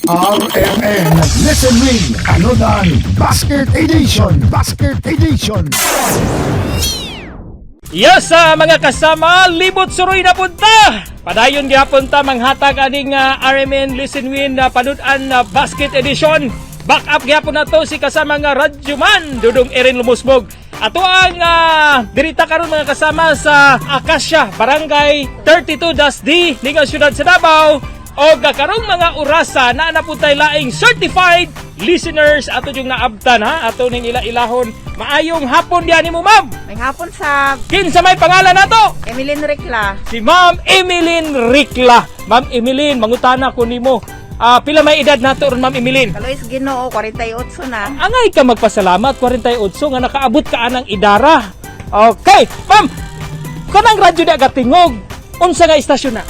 RMN Listen Win Panudan Basket Edition. Basket Edition. Yes, sa mga kasama, libot suroy na punta. Padayon gyapon ta manghatag aning RMN Listen Win na panudan na Basket Edition. Back up gyapon na to si kasama nga Radyoman Dudong Erin Lumusbog. Ato ang dirita karon, mga kasama, sa Acacia, Barangay 32-D, Lingaw Siyudad sa Davao. O karong mga orasa na naputay laing certified listeners ato yung naabtan, ha, ato ning ila ilahon. Maayong hapon diyan nimo, ma'am. May hapon sa Kinsa may pangalan nato? Emeline Recla. Si Ma'am Emeline Ricla. Ma'am Emeline, mangutana ko nimo. Pila may edad nato ron, Ma'am Emeline? Kaloy sa Ginoo, 48 na. Angay ka magpasalamat, 48 nga nakaabot ka anang idara. Okay, ma'am. Kanang radyo na gatingog. Unsa nga istasyon na?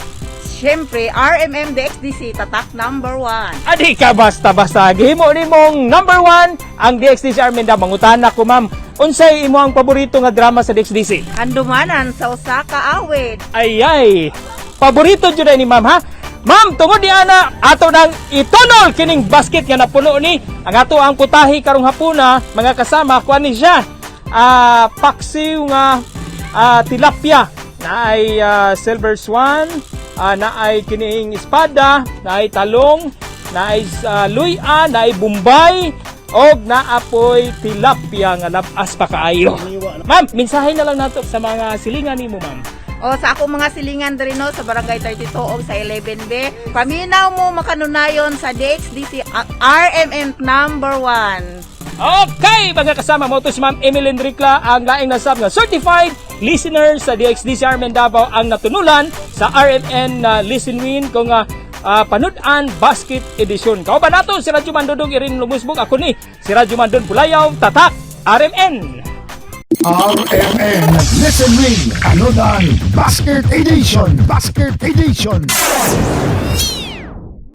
Siyempre, RMM DXDC, tatak number 1. Adi ka basta-basta. Gihimo nimong number one ang DXDC Armenda. Mangutana ko, ma'am. Unsay imo ang paborito nga drama sa DXDC? Handumanan sa usa ka awit. Ay ay. Paborito jud ni ma'am, ha. Ma'am, tungod ni ana ato nang itunol kining basket nga napuno ni ang ato ang putahi karong hapuna, mga kasama, kuan ni siya. Paksiw nga tilapia na ay silver swan, na ay kining espada, na ay talong, na ay luya, na ay bombay, og naapoy tilapia nga labas pa kaayo. Ma'am, mensahe na lang nato sa mga silingan nimo, ma'am. O sa akong mga silingan diri, no, sa Barangay 32 og sa 11B. Paminaw mo makanunayon sa DXDC RMM number 1. Okay, mga kasama mo to si Ma'am Emeline Ricla, ang laing nasab nga certified listener sa DXDC Armen Davao ang natunulan sa RMN na Listen Win kung Panudan Basket Edition. Kauban nato si Radyo Mandudong Irin Lumusbog. Ako ni si Radyo Mandun Pulayaw, Tatak RMN. RMN Listen Win Panudan Basket Edition. Basket Edition.